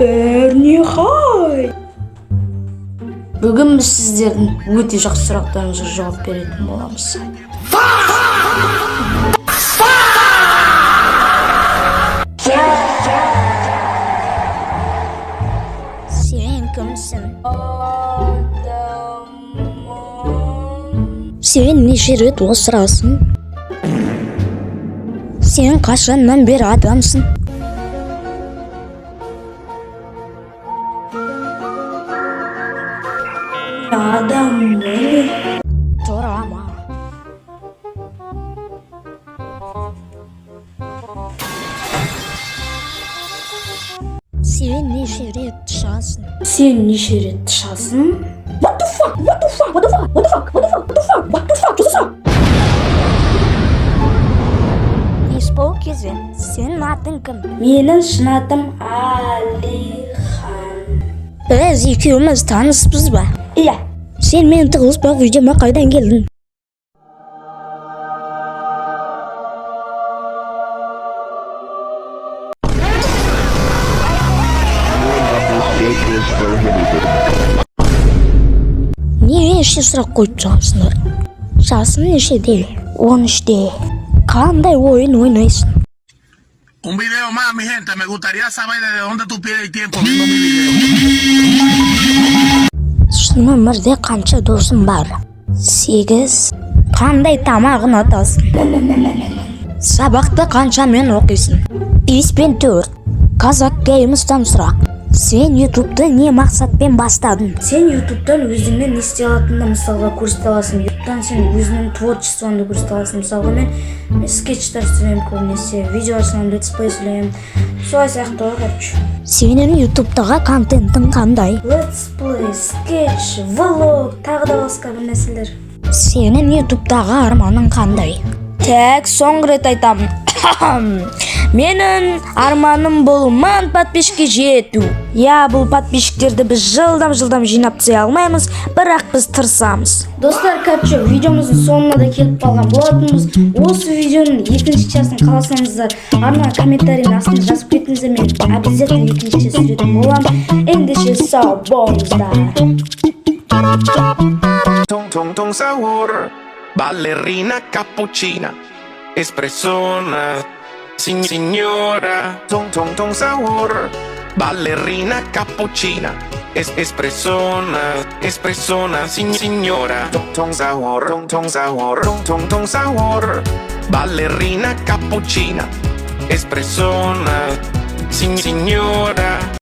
Бәріне хай! Бүгін біз сіздердің өте жақсы сұрақтарыңызға жауап беретін боламыз. Сен кімсің? Сен неше рет осырасың? Сен қашаннан бері адамсың? Адаммын. Тұра ма? Сен неше рет тышасың? Сен неше рет тышасың? What the fuck? What the fuck? What the fuck? What the fuck? What the fuck? What the fuck? What the fuck? Что за? Бейсбол кезі. Сенің атың кім? Менің шын атым Алихан. Біз екеуміз таныспыз ба? Иә. Сен менің тығылыспақ үйде ма, қайдан келдің? State is prohibited. Неге неше сұрақ қойып тұрғансыңдар? Жасың нешеде? 13-те. Қандай ойын ойнайсың? Un video más, mi gente. Me gustaría saber desde dónde tú pierdes el tiempo viendo mi video. Шын өмірде қанша досың бар? 8. Қандай тамақ ұнатасың? Сабақты қаншамен оқисың? 5 пен 4. Қазақ Геймстан сұрақ. Сен ютубты не мақсатпен бастадың? Сен ютубтан өзіңнің не істей алатыныңды, мысалға, көрсете аласың. Ютубтан сен өзіңнің творчествоңды көрсете аласың. Мысалға, мен скетчтер түсіремін көбінесе, видео саламын, летсплей түсіремін. Солай сияқты ғой, короче. Сенің ютубтағы контентің қандай? Летсплей, скетч, влог, тағы да басқа бір нәрселер. Сенің ютубтағы арманың қандай? Так, соңғы рет айтамын. Менің арманым бұл 1000 подписчикке жету. Иә, бұл подписчиктерді біз жылдам-жылдам жинап тастай алмаймыз, бірақ біз тырысамыз. Достар, короче, видеомыздың соңына да келіп қалған болатынбыз. Осы видеоның екінші частын қаласаңыздар, арна комментарийдің астына жазып кетіңіздер, мен обязательно екінші часть түсіретін боламын. Ендеше сау болыңыздар. Ton, ton, ton sabor. Ballerina cappuccina. Espressona. Signora. Ton, ton, ton sabor. Ballerina cappuccina. Espressona. Espressona. Signora. Ton, ton sabor. Ton, ton sabor. Ton, ton, ton sabor. Ballerina cappuccina. Espressona. Signora.